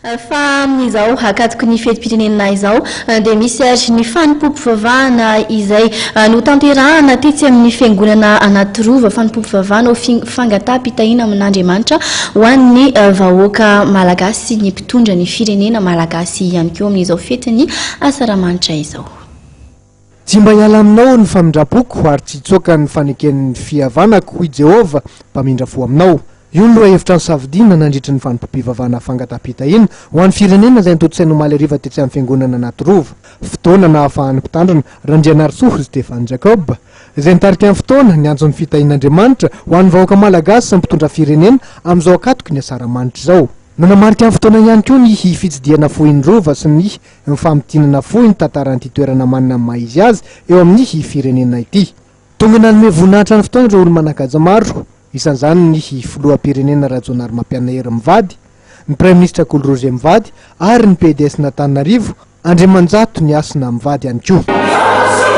Fa amin'izao ankatoky ny fetim-pirenena izao dia misy ary ny fanompoam-pivavahana izay notanterahana tetsy amin'ny fiangonana Anatirova, fanompoam-pivavahana ho fangataham-pitahiana amin'Andriamanitra ho an'ny vahoaka malagasy sy ny mpitondra ny firenena malagasy ihany koa amin'izao fetin'ny Asaramanitra izao. Tsy mba hiala aminao ny famindram-poko, ary tsy hitsoaka ny faneken'ny fihavanako, hoy Jehovah, Mpamindra fo aminao. Io no lohahevitra nosafidiana nandritry ny fanompoam-pivavahana fangataham-pitahiana ho an'ny firenena izay notontosaina omaly hariva tetsy amin'ny fiangonana Anatirova. Fotoana nahafahan'ny mpitandrina, Randrianarisoa Stéphane Jacob, izay nitarika ny fotoana, niantso ny fitahian'Andriamanitra ho an'ny vahoaka malagasy sy ny mpitondra firenena amin'izao ankatoky ny asaramanitra izao. Nanamarika ny fotoana ihany koa ny fitsidihana fohy ny Rova sy ny Ny famintinana fohy ny tantaran'ity toerana manana ny maha izy azy eo amin'ny firenena ity. Tonga nanome voninahitra ny fotoana ireo olo-manan-kaja maro, isan'izany ny filoham-pirenena Rajaonarimampianina Hery mivady, ny praiminisitra Kolo Roger mivady ary ny PDS-n'Antananarivo, Andriamanjato Ny Hasina mivady ihany koa.